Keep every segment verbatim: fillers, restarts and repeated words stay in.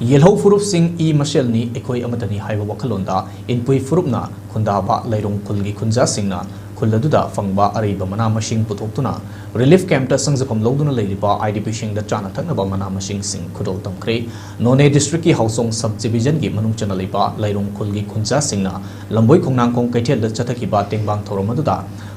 ꯌꯦꯜꯍꯧ ꯐꯨꯔꯨꯞꯁꯤꯡ ꯏ ꯃꯁꯦꯜꯅꯤ, ꯑꯩꯈꯣꯏ ꯑꯃꯠꯇꯅꯤ ꯍꯥꯏꯕ ꯋꯥꯈꯜꯂꯣꯟꯗ ꯏꯟꯄꯨꯏ ꯐꯨꯔꯨꯞꯅ ꯈꯨꯟꯗꯥꯕ ꯂꯩꯔꯣꯡ ꯈꯨꯜꯒꯤ ꯈꯨꯟꯖꯥꯁꯤꯡꯅ ꯈꯨꯜ ꯑꯗꯨꯗ ꯐꯪꯕ ꯑꯔꯩꯕ ꯃꯅꯥ ꯃꯁꯤꯡ ꯄꯨꯊꯣꯛꯇꯨꯅ ꯔꯤꯂꯤꯐ ꯀꯦꯝꯞꯇ ꯁꯪꯖꯐꯝ ꯂꯧꯗꯨꯅ ꯂꯩꯔꯤꯕ ꯑꯥꯏ ꯗꯤ ꯄꯤꯁꯤꯡꯗ ꯆꯥꯅ ꯊꯛꯅꯕ ꯃꯅꯥ ꯃꯁꯤꯡꯁꯤꯡ ꯈꯨꯗꯣꯜ ꯇꯝꯈ꯭ꯔꯦ꯫ ꯅꯣꯅꯦ ꯗꯤꯁꯇ꯭ꯔꯤꯛꯀꯤ ꯍꯥꯎꯁꯣꯡ ꯁꯕ ꯗꯤꯕꯤꯖꯟꯒꯤ ꯃꯅꯨꯡ ꯆꯟꯅ ꯂꯩꯕ ꯂꯩꯔꯣꯡ ꯈꯨꯜꯒꯤ ꯈꯨꯟꯖꯥꯁꯤꯡꯅ ꯂꯝꯕꯣꯏ ꯈꯣꯡꯅꯥꯡꯈꯣꯡ ꯀꯩꯊꯦꯜꯗ ꯆꯠꯊꯈꯤꯕ ꯇꯦꯡꯕꯥꯡ ꯊꯧꯔꯝ ꯑꯗꯨꯗ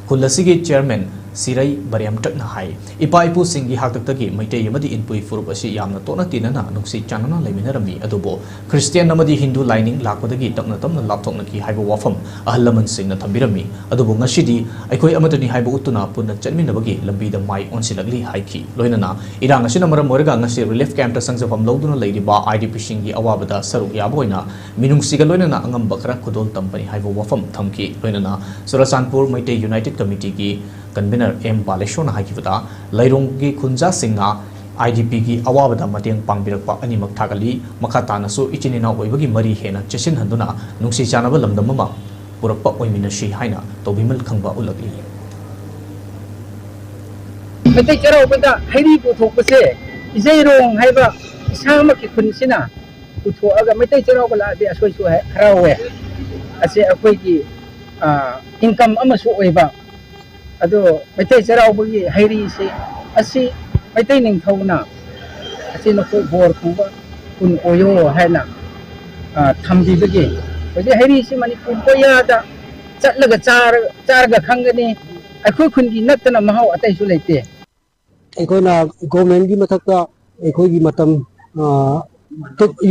ꯈꯨꯜ ꯑꯁꯤꯒꯤ ꯆꯤꯌꯔꯃꯦꯟ ꯁꯤꯔꯩ ꯕꯔꯦꯝꯇꯛꯅ ꯍꯥꯏ, ꯏꯄꯥ ꯏꯄꯨꯁꯤꯡꯒꯤ ꯍꯥꯛꯇꯛꯇꯒꯤ ꯃꯩꯇꯩ ꯑꯃꯗꯤ ꯏꯟꯄꯨꯏ ꯐꯨꯔꯨꯞ ꯑꯁꯤ ꯌꯥꯝꯅ ꯇꯣꯠꯅ ꯇꯤꯟꯅꯅ ꯅꯨꯡꯁꯤ ꯆꯥꯟꯅꯅ ꯂꯩꯃꯤꯟꯅꯔꯝꯃꯤ꯫ ꯑꯗꯨꯕꯨ ꯈ꯭ꯔꯤꯁꯇꯤꯌꯥꯟ ꯑꯃꯗꯤ ꯍꯤꯟꯗꯨ ꯂꯥꯏꯅꯤꯡ ꯂꯥꯛꯄꯗꯒꯤ ꯇꯞꯅ ꯇꯞꯅ ꯂꯥꯞꯊꯣꯛꯅꯈꯤ ꯍꯥꯏꯕ ꯋꯥꯐꯝ ꯑꯍꯜ ꯂꯃꯟꯁꯤꯡꯅ ꯊꯝꯕꯤꯔꯝꯃꯤ꯫ ꯑꯗꯨꯕꯨ ꯉꯁꯤꯗꯤ ꯑꯩꯈꯣꯏ ꯑꯃꯠꯇꯅꯤ ꯍꯥꯏꯕ ꯎꯠꯇꯨꯅ ꯄꯨꯟꯅ ꯆꯠꯃꯤꯟꯅꯕꯒꯤ ꯂꯝꯕꯤꯗ ꯃꯥꯏ ꯑꯣꯟꯁꯤꯜꯂꯛꯂꯤ ꯍꯥꯏꯈꯤ꯫ ꯂꯣꯏꯅꯅ ꯏꯔꯥꯡ ꯑꯁꯤꯅ ꯃꯔꯝ ꯑꯣꯏꯔꯒ ꯉꯁꯤ ꯔꯤꯂꯤꯐ ꯀꯦꯝꯞꯇ ꯁꯪꯖꯐꯝ ꯂꯧꯗꯨꯅ ꯂꯩꯔꯤꯕ ꯑꯥꯏ ꯗꯤ ꯄꯤꯁꯤꯡꯒꯤ ꯑꯋꯥꯕꯗ ꯁꯔꯨꯛ ꯌꯥꯕ ꯑꯣꯏꯅ ꯃꯤꯅꯨꯡꯁꯤꯒ ꯂꯣꯏꯅꯅ ꯑꯉꯝꯕ ꯈꯔ ꯈꯨꯗꯣꯜ ꯇꯝꯕꯅꯤ ꯍꯥꯏꯕ ꯋꯥꯐꯝ ꯊꯝꯈꯤ꯫ ꯂꯣꯏꯅꯅ ꯆꯨꯔꯆꯥꯟꯄꯨꯔ ꯃꯩꯇꯩ ꯌꯨꯅꯥꯏꯇꯦꯗ ꯀꯃꯤꯇꯤꯒꯤ ꯀꯟꯚꯤꯅꯔ ꯑꯦꯝ ꯕꯥꯂꯦꯁꯣꯔꯅ ꯍꯥꯏꯈꯤꯕꯗ, ꯂꯩꯔꯣꯡꯒꯤ ꯈꯨꯟꯖꯥꯁꯤꯡꯅ ꯑꯥꯏ ꯗꯤ ꯄꯤꯒꯤ ꯑꯋꯥꯕꯗ ꯃꯇꯦꯡ ꯄꯥꯡꯕꯤꯔꯛꯄ ꯑꯅꯤꯃꯛ ꯊꯥꯒꯠꯂꯤ꯫ ꯃꯈꯥ ꯇꯥꯅꯁꯨ ꯏꯆꯤꯟ ꯏꯅꯥꯎ ꯑꯣꯏꯕꯒꯤ ꯃꯔꯤ ꯍꯦꯟꯅ ꯆꯦꯠꯁꯤꯟꯍꯟꯗꯨꯅ ꯅꯨꯡꯁꯤ ꯆꯥꯟꯅꯕ ꯂꯝꯗꯝ ꯑꯃ ꯄꯨꯔꯛꯄ ꯑꯣꯏꯃꯤꯟꯅꯁꯤ ꯍꯥꯏꯅ ꯇꯧꯕꯤꯃꯜ ꯈꯪꯕ ꯎꯠꯂꯛꯂꯤ꯫ ꯃꯩꯇꯩ ꯆꯩꯔꯥꯎꯕꯗ ꯍꯩꯔꯤ ꯄꯨꯊꯣꯛꯄꯁꯦ ꯏꯖꯩꯔꯣꯡ ꯍꯥꯏꯕ ꯏꯁꯥꯃꯛꯀꯤ ꯈꯨꯟꯁꯤꯅ ꯄꯨꯊꯣꯛꯑꯒ ꯃꯩꯇꯩ ꯆꯩꯔꯥꯎꯕ ꯂꯥꯛꯑꯗꯤ ꯑꯁꯣꯏꯁꯨ ꯍꯦꯛ ꯍꯔꯥꯎꯋꯦ꯫ ꯑꯁꯤ ꯑꯩꯈꯣꯏꯒꯤ, ꯑ, ꯏꯟꯀꯝ ꯑꯃꯁꯨ ꯑꯣꯏꯕ꯫ ꯑꯗꯣ ꯃꯩꯇꯩ ꯆꯩꯔꯥꯎꯕꯒꯤ ꯍꯩꯔꯤꯁꯤ ꯑꯁꯤ ꯃꯩꯇꯩ ꯅꯤꯡꯊꯧꯅ ꯑꯁꯤ ꯅꯈꯣꯏ ꯕꯣꯔ ꯐꯪꯕ ꯈꯨꯟ ꯑꯣꯏꯌꯣ ꯍꯥꯏꯅ, ꯑ, ꯊꯝꯕꯤꯕꯒꯤ ꯍꯧꯖꯤꯛ ꯍꯩꯔꯤꯁꯤ ꯃꯅꯤꯄꯨꯔ ꯀꯣꯌꯥꯗ ꯆꯠꯂꯒ ꯆꯥꯔ-, ꯆꯥꯔꯒ ꯈꯪꯒꯅꯤ꯫ ꯑꯩꯈꯣꯏ ꯈꯨꯟꯒꯤ ꯅꯠꯇꯅ ꯃꯍꯥꯎ ꯑꯇꯩꯁꯨ ꯂꯩꯇꯦ꯫ ꯑꯩꯈꯣꯏꯅ ꯒꯣꯔꯃꯦꯟꯒꯤ ꯃꯊꯛꯇ ꯑꯩꯈꯣꯏꯒꯤ ꯃꯇꯝ, ꯑ,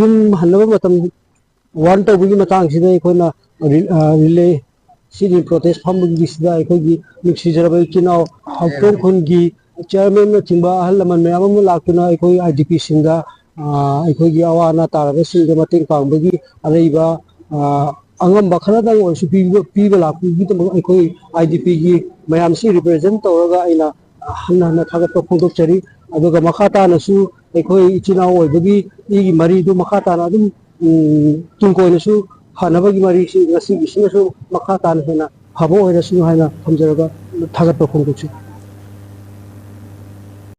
ꯌꯨꯝ ꯍꯟꯅꯕ ꯃꯇꯝ ꯋꯥꯔꯟ ꯇꯧꯕꯒꯤ ꯃꯇꯥꯡꯁꯤꯗ ꯑꯩꯈꯣꯏꯅ ꯔꯤ-, ꯑ, ꯔꯤꯂꯦ ꯁꯤꯒꯤ ꯄ꯭ꯔꯣꯇꯦꯁ ꯐꯝꯕꯒꯤꯁꯤꯗ ꯑꯩꯈꯣꯏꯒꯤ ꯅꯨꯡꯁꯤꯖꯔꯕ ꯏꯆꯤꯟ ꯏꯅꯥꯎ ꯍꯥꯎꯇꯣꯡ ꯈꯨꯟꯒꯤ ꯆꯤꯌꯔꯃꯦꯟꯅꯆꯤꯡꯕ ꯑꯍꯜ ꯂꯃꯟ ꯃꯌꯥꯝ ꯑꯃ ꯂꯥꯛꯇꯨꯅ ꯑꯩꯈꯣꯏ ꯑꯥꯏ ꯗꯤ ꯄꯤꯁꯤꯡꯗ, ꯑ, ꯑꯩꯈꯣꯏꯒꯤ ꯑꯋꯥ ꯑꯅꯥ ꯇꯥꯔꯕꯁꯤꯡꯗ ꯃꯇꯦꯡ ꯄꯥꯡꯕꯒꯤ ꯑꯔꯩꯕ, ꯑ, ꯑꯉꯝꯕ ꯈꯔꯗꯪ ꯑꯣꯏꯔꯁꯨ ꯄꯤꯕ, ꯄꯤꯕ ꯂꯥꯛꯄꯒꯤꯗꯃꯛ ꯑꯩꯈꯣꯏ ꯑꯥꯏ ꯗꯤ ꯄꯤꯒꯤ ꯃꯌꯥꯝꯁꯤ ꯔꯤꯄ꯭ꯔꯖꯦꯟ ꯇꯧꯔꯒ ꯑꯩꯅ ꯍꯟꯅ ꯍꯟꯅ ꯊꯥꯒꯠꯄ ꯐꯣꯡꯗꯣꯛꯆꯔꯤ꯫ ꯑꯗꯨꯒ ꯃꯈꯥ ꯇꯥꯅꯁꯨ ꯑꯩꯈꯣꯏ ꯏꯆꯤꯟ ꯏꯅꯥꯎ ꯑꯣꯏꯕꯒꯤ ꯏꯒꯤ ꯃꯔꯤꯗꯨ ꯃꯈꯥ ꯇꯥꯅ ꯑꯗꯨꯝ, ꯎꯝ, ꯇꯨꯡ ꯀꯣꯏꯅꯁꯨ ꯐꯅꯕꯒꯤ ꯃꯔꯤꯁꯤ ꯉꯁꯤꯒꯤꯁꯤꯅꯁꯨ ꯃꯈꯥ ꯇꯥꯅ ꯍꯦꯟꯅ ꯐꯕ ꯑꯣꯏꯔꯁꯅꯨ ꯍꯥꯏꯅ ꯊꯝꯖꯔꯒ ꯊꯥꯒꯠꯄ ꯐꯣꯡꯗꯣꯛꯆꯔꯤ꯫